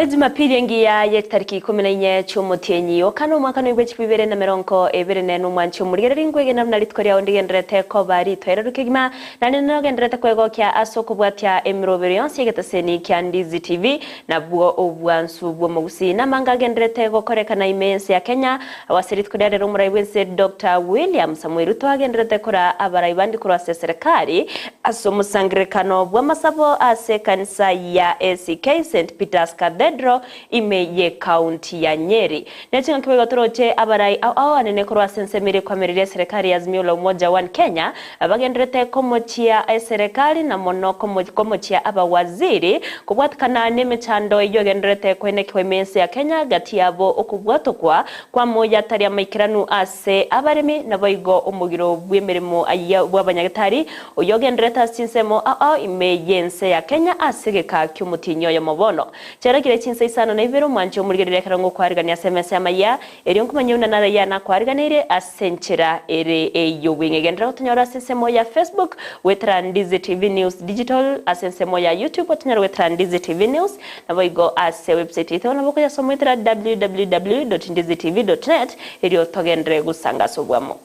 Ejumapili engiya ye chitariki ikomi na inye chi'omotienyi o kane omwaka noibwe chilifu ibere na merongo ebere nene omwanchi omorigereria nkwegena buna rituko riao ndigendererete koba ritoereru kegima, naende nogendererete kwegokia ase okobwatia emerobero yonsi y'egeteseni kia Ndizi TV, nabwo obwansu bw'omogusii. Namanga agendererete gokorekana ime y'ense ya Kenya, agwo ase rituko ria rero omorai bw'ense Doctor William Samoei Ruto agendererete koraa abarai bande korwa ase eserekari ase omosangererekano bw'amasabo ase ekanisa ya ACK St Peter's Cathedral ime y'ecounty ya Nyeri. Ne chingaki boigo toroche abarai ao ao anene korwa ase ensemo eria ekwamereria eserekari ya Azimio la Umoja One Kenya bagendererete komochia eserekari na mono komochia abawaziri kobwatikana nemechando eyio egendererete koenekigwa ime y'ense ya Kenya gati yabo okobwatokwa kw'amoyatari amaikeranu ase abaremi, naboigo omogiro bw'emeremo bw'abanyagetari, oyogendererete ase chinsemo ao ao ime y'ense ya Kenya ase egeka ki'omotienyi oyomo bono. Chiarakire chinsa isano na ibere omwanche omorigereria ekero ngokwarigania ase emesa y'amayia, erio nkomanye buna narayia nakwariganeirie ase enchera ere ey'obweng'e. Genderera gotonyora ase ensemo ya Facebook, goetera Ndizi TV News Digital, ase ensemo ya YouTube otonyore goetera Ndizi TV News, Naboigo ase website yaito nabo okoyasoma goetera www.ndizitv.net erio togenderere gosanga ase obwamo.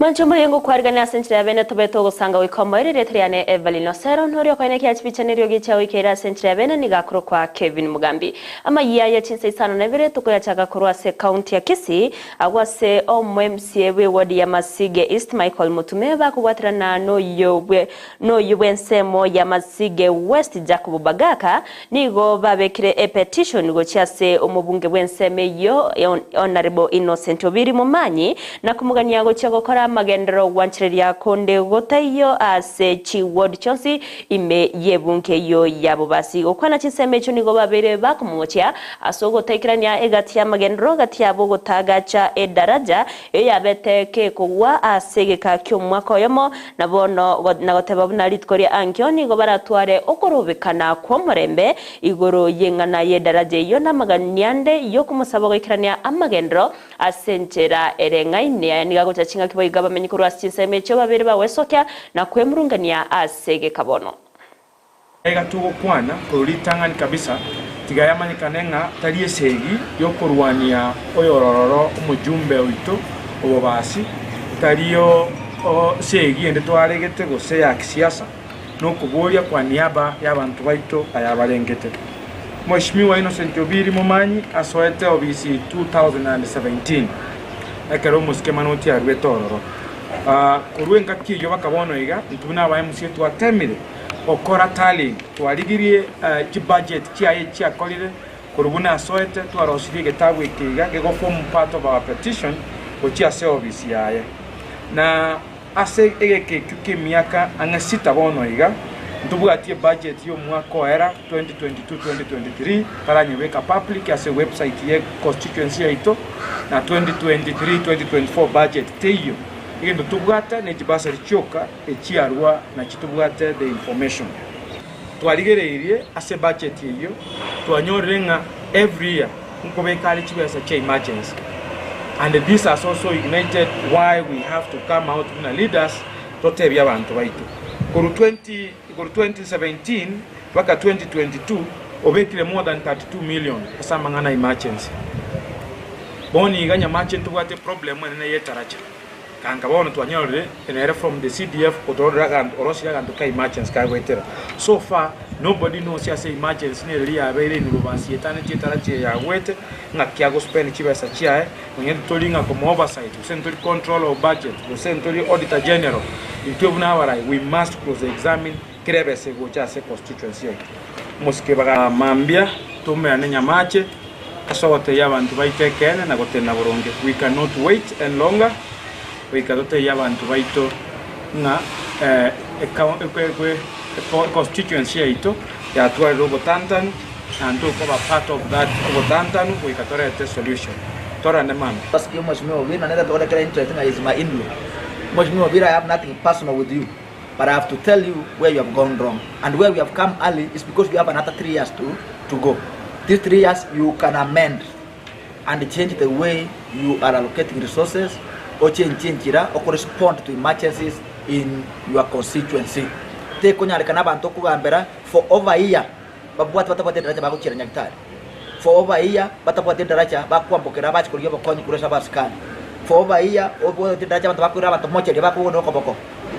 Mwanche omoyengo okwarigania ase enchera ya bene tobe togosanga goika omoerio erieta riane Evelyn Osero noria okoina kia chibicha neriogi chia goika ere ase enchera ya bene nigo akorokwa Kevin Mugambi. Amayia ye chinsa isano na ibere tokoyachaka korwa ase county ya Kisii agwo ase omo MCA bwe ward ya Masige East Michael Mutume bakobwaterana noyo bwe noyo bwensemo ya Masige West Jacob Bagaka Nigo babekire epetition gochia ase omobunge bw'ensemo eyio Honourable Innocent Obiri Momanyi na komogania gochia gokora amagenderero gwanchereria konde gotaiyo ase chi ward chionsi ime y'ebunge eyio ya Bobasi. Gokwana chinsemo echio nigo babeire bakomomochia ase ogotaikerania egati y'amagenderero gati yabo gotagacha edaraja eyio yabete kekogwa ase egeka ki'omwaka oyomo Na bono na goteba buna rituko ria ankio nigo baratware okorobekana kw'omorembe igoro y'eng'ana y'edaraja eyio na amagani ande y'okomosaba goikerania amagenderero ase enchera ereng'aine. Aya nigo agocha chingaki boigo abamenyi korwa ase chinsemo echio babere bagwesokia na kwemurungania ase egeka bono. Aiga togokwana korwa ritang'ani kabisa, tiga yamanyekane ng'a tari esegi y'okorwania oyorororo omojumbe oito obobasi, tari segi ende twaregete gose ya kisiasa, nokoboria kwa niaba y'abanto baito ayabarengete. Mweshimiwa Innocent Obiri Momanyi asoete obisi 2017 ekero omosike Manoti aruete ororo. Korwa engaki eyio baka bono iga, intwe buna aba MCA twatemire Gokora tallying, twarigirie chibudget chiaye echiakorire korwa buna asoete, twarosirie egetabu eke iga gego form part of our petition gochia ase office yaye. Na ase egeka ekio ki'emiaka ang'e sita bono iga, ntobwatie ebudget y'omwaka oera 2022-2023 taranyebeka public ase website ye constituency yaito, na 2023-2024 budget teiyo. Egento tobwate ne chibasari chioka. Echiarwa nachi tobwate the information. Twarigereirie ase budget eyio, twanyorire ng'a every year nkobeka are chibesa chia emergency and this has also ignited why we have to come out buna leaders totebie abanto baito. Korwa 20 korwa 2017 mpaka 2022 obekire more than 32 million ase amang'ana a emergency. Bono iga Nyamache ntobwate eproblem enene ye etaracha. Ganga bono twanyorire nere from the CDF otororire aganto orosirie aganto ka emergency kagoetera. So far nobody knows ase emergency nereri yabeire in Rubasi etanetie etarachi eye yagwete ng'aki ago spend chibesa chiaye nonye ntori ng'a komo oversight gose ntori controller of budget gose ntori auditor general intwe buna abarai we must cross examine kera ebesa egocha ase constituency yaito. Omosike baga mambia toumerane nyamache ase ogotebia abanto baito ekeene na gotenena boronge. We cannot wait any longer goika totebie abanto baito ng'a constituency yaito yatwarire obotantanu na ntokoba part of that obotantanu goika torete solution. Tororane mambia. Basikia Mheshimiwa Obina nere togorekera interest ng'a he is my in-law. Mheshimiwa Obina I have nothing personal with you. But I have to tell you where you have gone wrong and where we have come early is because we have another 3 years to go. These 3 years you can amend and change the way you are allocating resources ochange enchera okorespond to emergencies in your constituency. Tekonyarekana abanto okogambera for over a year babwate batabwate edaracha bagochiera Nyagetari, for over a year batabwate edaracha bakwambokera bachi korigia obokonyi korwa ase abasikari, for over a year obwate edaracha abanto bakoira abanto mocheria bakogenda okoboko.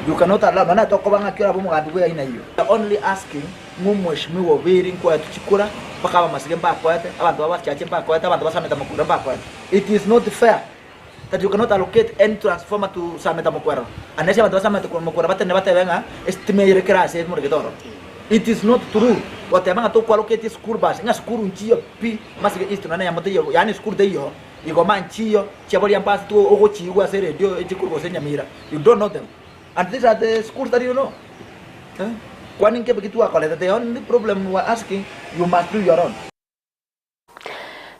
You cannot allow nonya tokoba ng'aki orabe omogambi bwe aina eyio. We are only asking ng'a omweshimiwa Obiri nkoetwe chikura mpaka abamasige mbakoete, abanto ba bachache mbakoete, abanto ba Sameta Mokwero mbakoete. It is not fair that you cannot allocate any transformer to Sameta Mokwero unless abanto ba Sameta Mokwero batenene batebe ng'a esitima eye kera ase emorigete ororo. It is not true goteba ng'a tokoallocate eschool bus ng'a sukuru nchiyo pi Masige East nonya neyamo teiyo yaani esukuru teiyo igoma nchiyo chiaboria mbasi tu ogochiigwa ase eredio echikuru gose Nyamira you don't know them and these are the schools that you know eh kwani nkebe ki twakorete the only problem we are asking you must do your own.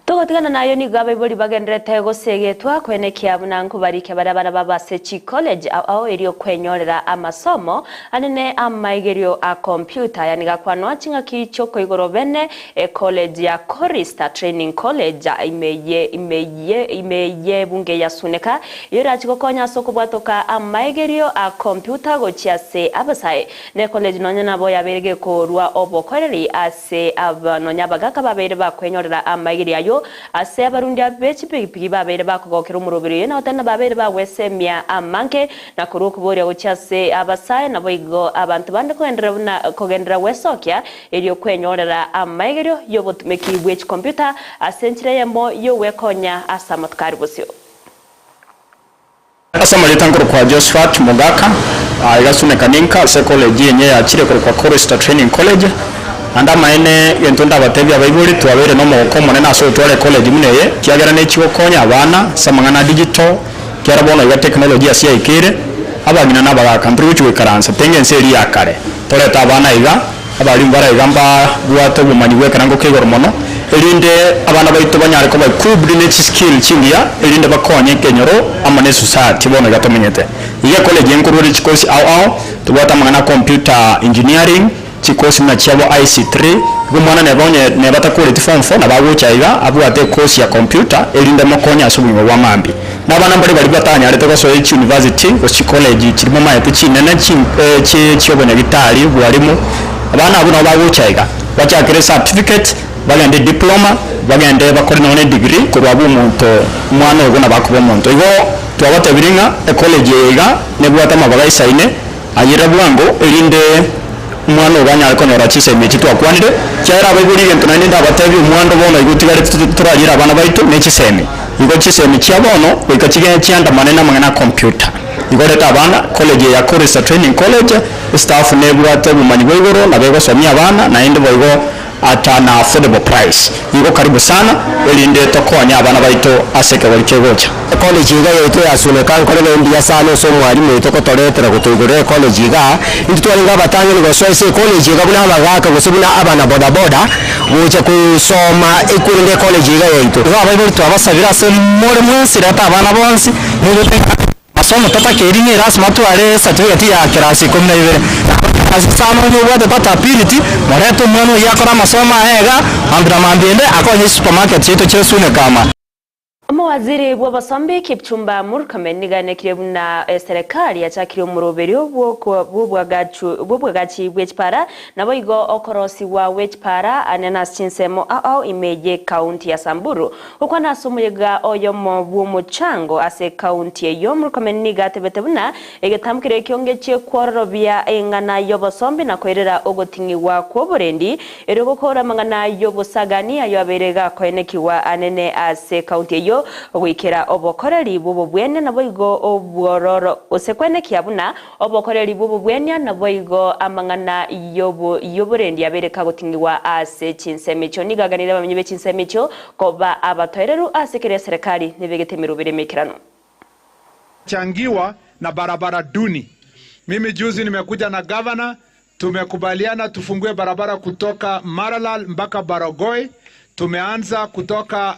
Togotigana nayo nigo abaibori bagenderete gosegetwa kwenekia buna nkobarike baria abana babo ase chicollege ao ao erio kwenyorera amasomo anene amaigerio a computer aya nigo akwanwa ching'aki chiokoigoro bene ecollege ya Corista Training College ime ye ime ye ime ye ebunge ya Suneka iyo erachi gokonya ase okobwatoka amaigerio a computer gochia ase abasae ne college nonya nabo yabeire gekorwa obokoreri ase aba nonya abagaka babeire bakwenyorera amaigerio ayo ase abarundi abe chipigipigi babeire bakogokera omoroberi oyo na otena babeire bagwesemia amanke na korwa okoboria gochia ase abasae nabo igo abantu bande kogenderera buna kogenderera gwesokia erio kwenyorera amaigerio yobotumeki bwe chicomputer ase enchera eyemo yogwekonya ase amatuko bosio. Ase amarita nkorokwa Josephat Mogaka, iga Suneka ninka ase college enye yachire korokwa Corista Training College. Ande amaene gento ndabatebia abaibori twabeire na omogoko omonene ase otware college buna eye, kiagera nechigokonya abana ase amang'ana a digital, kiara bono iga technology ase yaikire, abang'ina na abagaka ntori gochia goikaransa tenge ense eria ya kare. Torete abana iga, abarimu bara iga mbabwate obomanyi bwa ekerango kia igoro mono, erinde abana baito banyare koba equipped ne chiskill chingiya, erinde bakonye ekenyoro amo na esociety bono iga tomenyete. Iga ecollege nkorwa chikosi ao ao, tobwate amang'ana a computer engineering, chikosi buna chiabo IC3, igo omwana neba onye neba takoreti form 4 nabo agocha iga abwate ekosi ya computer erinde mokonye ase obogima bwa mambia. Na abana mbare baria batanyarete gosoa echiuniversity gose chicollege chiria momanyete chinene chi chi chiobonyagitari, obwarimu, abana abwo nabo bagocha iga, bachakere certificate, bagende diploma, bagende bakore nonye na edegree korwa abwo omonto omwana ogo nabo akoba omonto. Igo twabatebirie ng'a ecollege eye iga nebwate amabaga aisaine, ayere bwango erinde omwana ogo anyare konyora chisemi echi twakwanire, kiagera abaibori egento naende ndabatebie omwando bono igo otigarete torariere abana baito ne chisemi. Igo chisemi chia bono goika chigende chiandamane na amang'ana a computer. Igo reta abana college ya Corista Training College, estaff nebwate obomanyi bwa igoro nabo egosomia abana naende boigo at an affordable price. Igo karibu sana erinde tokonye abana baito ase ekegori kegocha. Ecollege iga yaito ya Suneka nkorere mbuya sana ase omwarimu oito kotoretera gotoigorera ecollege iga. Intwe twarenge abatang'ani gosoa ase ecollege iga buna abagaka gose buna abana bodaboda gocha kosoma ekorende ecollege iga yaito. Igo abaibori twabasabire ase more mwensi reta abana bonsi nigo masomo tatakeiri ng'a erasima tware certificate ya class 12. Class isano onye obwate tata ability morete omwana oyio akore amasomo aye iga mambia na mambia ende akonye supermarket chiaito chia Suneka ama. Omowaziri bw'obosombi Kipchumba Murkomen niganekire buna serikali yachakire omoroberio bw'obwagachi bw'echipara nabo igo okorosiwa gw'echipara anene ase chinsemo ao ime ye county ya Samburu. Gokwana ase omoyega oyomo bw'omochango ase county eyo, Murkomen nigo atebete buna egetamkire ekio ngechie kwororobia eng'ana y'obosombi na koirera ogoting'iwa kw'oborendi erio gokora amang'ana y'obosagani ayo abeire gakoenekiwa anene ase county eyo goikera obokoreri bw'obobwenia nabo igo obwororo gose kwenekia buna obokoreri bw'obobwenia nabo igo amang'ana y'oborendi abeire kagoting'iwa ase chinsemo echio. Nigo aganire abamenyi be chinsemo echio koba abatoereru ase kera serikali nebegete emerobere emekerano. Changiwa na barabara duni. Mimi juzi nimekuja na governor, tumekubaliana tufungue barabara kutoka Maralal mpaka Baragoi. Tumeanza kutoka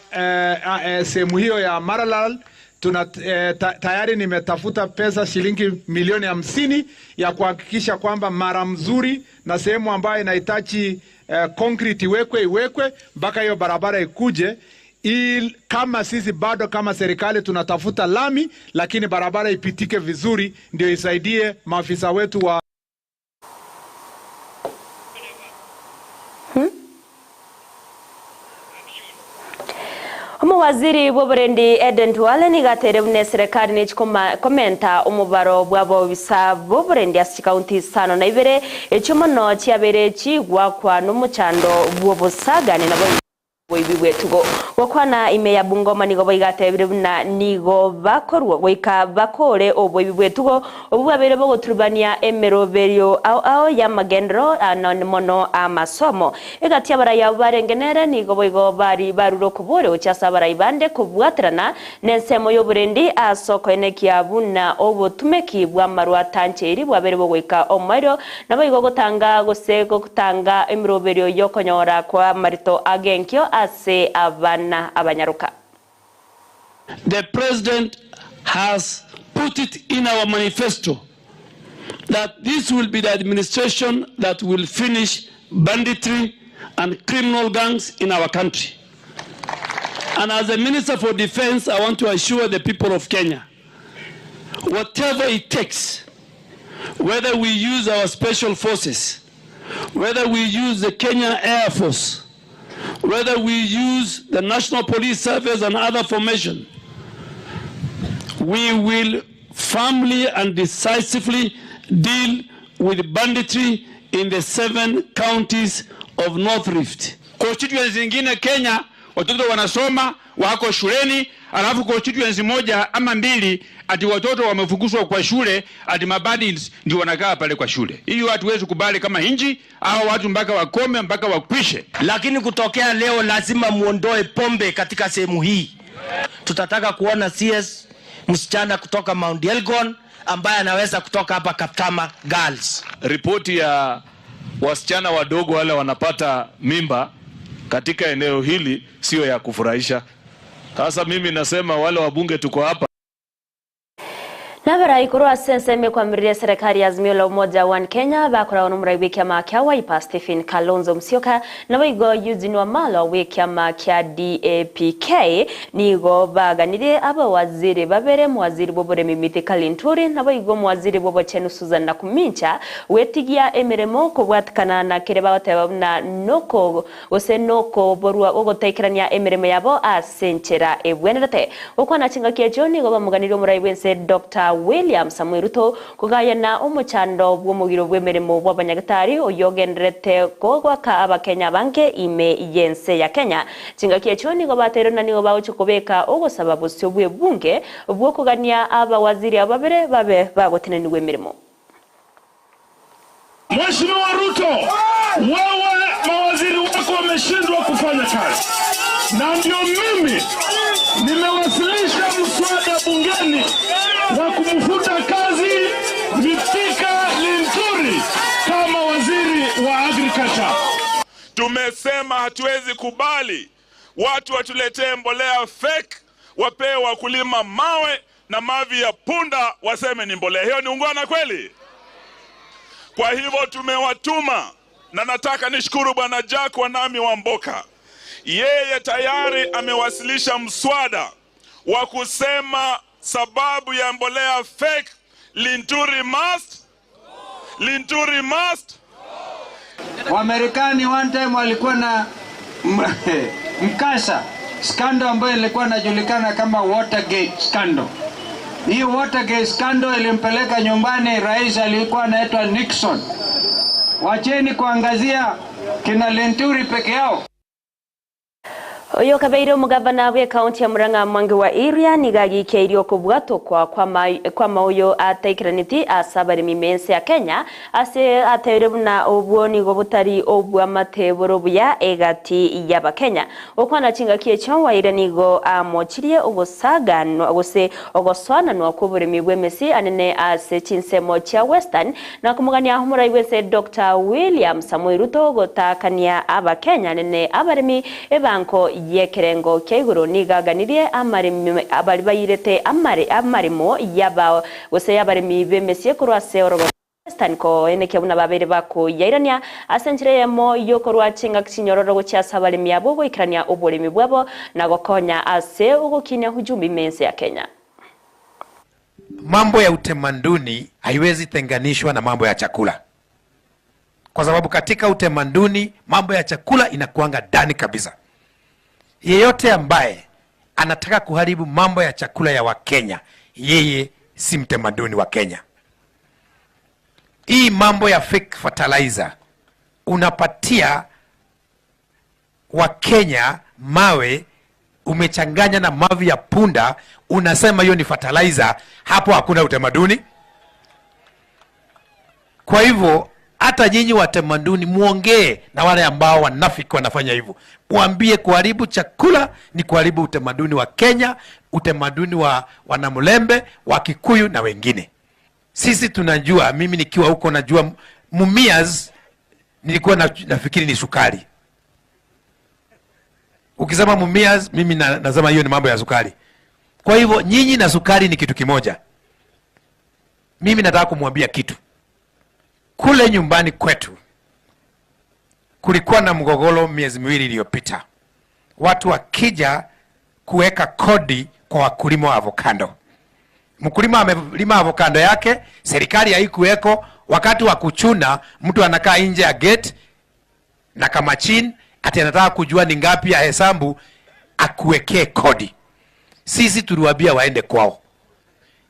sehemu hiyo ya Maralal, Tuna, eh, ta, tayari nimetafuta pesa shilingi milioni 50 ya kuhakikisha kwamba mara mzuri na sehemu ambayo inahitaji eh, concrete iwekwe iwekwe mpaka hiyo barabara ikuje il, kama sisi bado kama serikali tunatafuta lami, lakini barabara ipitike vizuri, ndio isaidie maafisa wetu wa Omowaziri bw'oborendi Eden Duale nigo ateire buna eserekari nechi komenta omobaro bw'abobisa b'oborendi ase chikaunti isano na ibere echio mono chiabeire chigwakwa nomochando bw'obosagani naboigo oboibi bw'etugo. Gokwana ime ya Bungoma nigo boigo atebire buna nigo bakorwa goika bakore oboibi bw'etugo obwo bwabeire bogoturubania emeroberio ao ao y'amagenderero nonye mono amasomo. Egati y'abarai abwo barenge nere nigo boigo bari barure okobooria gochia ase abarai bande kobwaterana nensemo y'oborendi ase okoenekia buna obotumeki bw'amarwa atancheiri bwabeire bogoika omoerio, naboigo gotanga gose gotanga emeroberio y'okonyora kw'amarito agenkio ase abana abanyaroka. The president has put it in our manifesto that this will be the administration that will finish banditry and criminal gangs in our country. And as a Minister for Defense, I want to assure the people of Kenya, whatever it takes, whether we use our special forces, whether we use the Kenya Air Force, whether we use the National Police Service and other formation, we will firmly and decisively deal with banditry in the seven counties of North Rift. Constituency zingine Kenya watoto wanasoma wako shuleni, alafu constituency moja ama mbili ati watoto wamefukuzwa kwa shule, ati mabandits ndio wanakaa pale kwa shule. Hiyo hatuwezi kubali kama nchi, hao watu mpaka wakome, mpaka wakwishe. Lakini kutokea leo lazima muondoe pombe katika sehemu hii. Tutataka kuona CS msichana kutoka Mount Elgon ambaye anaweza kutoka hapa Kaptama Girls. Ripoti ya wasichana wadogo wale wanapata mimba katika eneo hili sio ya kufurahisha. Sasa mimi nasema wale wabunge tuko hapa Nabarai korwa ase ensemo ekwamireria eserekari ya Azimio la Umoja One Kenya bakoragwo nomorai bw'ekiama kia Wiper Stephen Kalonzo Musyoka naboigo Eugene Wamalwa bw'ekiama kia DAPK nigo baganirie abawaziri babere omowaziri bw'oboremi Mithika Linturi naboigo omowaziri bw'obochenu Susan Nakhumicha gwetigia emeremo kobwatikana na keria bagoteba buna noko gose nokoborwa ogotaikerania emeremo yabo ase enchera ebwenerete. Gokwana chingaki echio nigo bamoganirie omorai bw'ense Doctor William Samoei Ruto kogayana omochando bw'omogiro bw'emeremo bw'abanyagitari oyio ogendererete kogoaka abakenya abange ime y'ense ya Kenya. Chingaki echio nigo bateirwe na nigo bagochia kobeka ogosaba bosio bw'ebunge bw'okogania abawaziri abo babere babe bagotenenigwa emeremo. Mheshimiwa Ruto, wewe mawaziri wako wameshindwa kufanya kazi, na ndio mimi nimewasilisha mswada bungeni wa kumfuta kazi Mithika Linturi kama waziri wa agriculture. Tumesema hatuwezi kubali watu watuletee mbolea fake, wapewe wakulima mawe na mavi ya punda, waseme ni mbolea. Hiyo ni ungwana kweli? Kwa hivyo tumewatuma, na nataka nishukuru Bwana Jack Wanami Wamboka, yeye tayari amewasilisha mswada wa kusema sababu ya mbolea fake, Linturi must, Linturi must. Wamarekani one time walikuwa na mkasa scandal ambayo ilikuwa inajulikana kama Watergate scandal. Hii Watergate scandal ilimpeleka nyumbani rais aliyekuwa anaitwa Nixon. Wacheni kuangazia kina Linturi peke yao. Oyo kabeire omogavana bw'ekaunti ya Murang'a Mwangi wa Iria nigo agikeirie okobwatokwa kwa maoyo ataikeraneti ase abaremi b'ense ya Kenya ase ateire buna obwo nigo botari obw'amateboro buya egati y'abakenya. Gokwana chingaki echio Waire nigo amochirie ogosaganwa gose ogosoananwa kw'oboremi bw'emesi anene ase chinsemo chia Western na komogania omorai bw'ense Doctor William Samoei Ruto gotakania abakenya anene abaremi ebanko y'ekerengo kia igoro nigo aganirie amaremi abari bairete amare amaremo y'aba gose y'abaremi b'emesie korwa ase orogongo rwa Western koenekia buna babeire bakoyairania ase enchera eyemo y'okorwa chingaki chinyororo gochia ase abaremi abwo goikerania oboremi bwabo na gokonya ase ogokinia hujumi ime ense ya Kenya. Mambo ya utemanduni haiwezi tenganishwa na mambo ya chakula, kwa sababu katika utemanduni mambo ya chakula inakuanga ndani kabisa. Yeyote ambaye anataka kuharibu mambo ya chakula ya Wakenya, yeye si mtamaduni wa Kenya. Hii mambo ya fake fertilizer unapatia Wakenya mawe umechanganya na mavi ya punda, unasema hiyo ni fertilizer. Hapo hakuna utamaduni. Kwa hivyo hata nyinyi watamaduni muongee na wale ambao wanafiki wanafanya hivyo, mwambie kuharibu chakula ni kuharibu utamaduni wa Kenya, utamaduni wa Wanamulembe, wa Kikuyu na wengine. Sisi tunajua, mimi nikiwa huko najua Mumias, nilikuwa nafikiri ni sukari. Ukisema Mumias, mimi nasema hiyo ni mambo ya sukari. Kwa hivyo nyinyi na sukari ni kitu kimoja. Mimi nataka kumwambia kitu. Kule nyumbani kwetu kulikuwa na mgogoro miezi miwili iliyopita, watu wakija kuweka kodi kwa wakulima wa avocado. Mkulima amelima avocado yake, serikali haikuweko. Wakati wa kuchuna, mtu anakaa nje ya gate na kamachin ati anataka kujua ni ngapi ya hesabu akuwekee kodi. Sisi tuliwaambia waende kwao.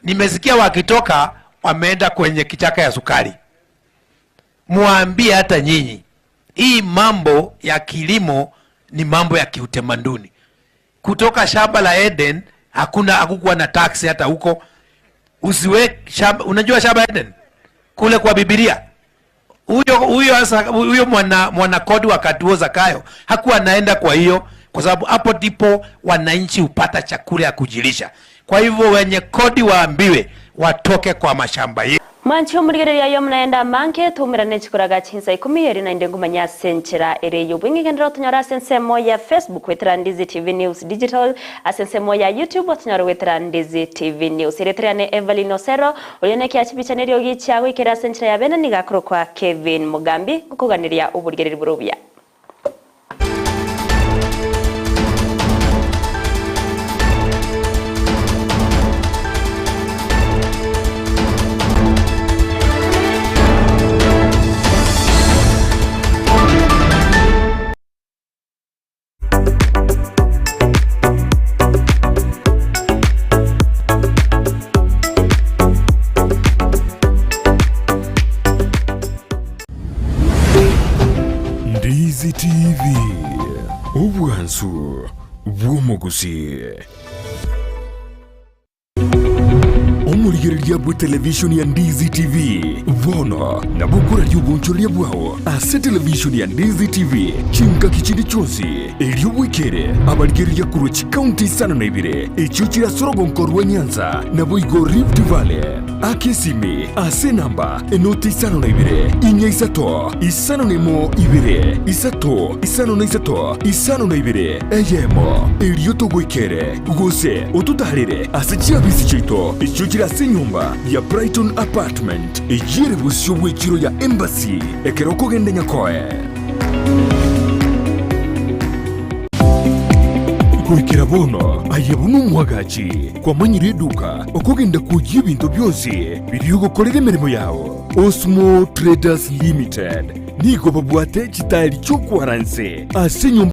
Nimesikia wakitoka wameenda kwenye kichaka ya sukari. Muambie hata nyinyi, hii mambo ya kilimo ni mambo ya kiutamaduni. Kutoka shamba la Eden hakuna hakukuwa na taksi hata huko. Usiwe shamba, unajua shamba Eden kule kwa Biblia huyo huyo sasa huyo mwana mwanakodi wakati huo Zakayo hakuwa anaenda kwa hiyo, kwa sababu hapo ndipo wananchi hupata chakula ya kujilisha. Kwa hivyo wenye kodi waambiwe watoke kwa mashamba yetu. Mwanchi omorigereria ayo mnaenda manke tuumerane chikoraga chinsa ikumi eri naende ngumanya ase enchera ere y'obweng'e genderera otonyore ase ensemo ya Facebook goetera Ndizi TV News Digital ase ensemo ya YouTube otonyore goetera Ndizi TV News ereterane Evelyn Osero oria nekia chibicha neriogi chia goikera ase enchera ya bene niga akorokwa Kevin Mugambi ngokoganeria oborigereri bore obuya. Ndizi TV, obwansu bw'omogusii. Omorigereria bwe televishoni ya Ndizi TV bono nabo okoraria obonchoreria bwao ase televishoni ya Ndizi TV chingaki chinde chionsi erio bwekere abarigereria korwa chikaunti isano na ibere echio chire ase orogonko rwa Nyanza naboigo Rift Valley. Aka esimi ase enamba enoti isano na ibere, inya isato, isano na emo ibere, isato, isano na isato, isano na ibere, eyemo, erio togoikere, gose ototaarere ase chiabisi chiaito echio chire ase enyomba ya Brighton Apartment, eyio ere bosio bw'echiro ya Embassy, ekero okogenda Nyakoe. Goikera bono aye buna omwagachi kwamanyire eduka okogenda kwoyia ebinto bionsi biria ogokorera emeremo yao. Osmo Traders Limited nigo babwate chitaeri chi'okwaranse ase enyomba.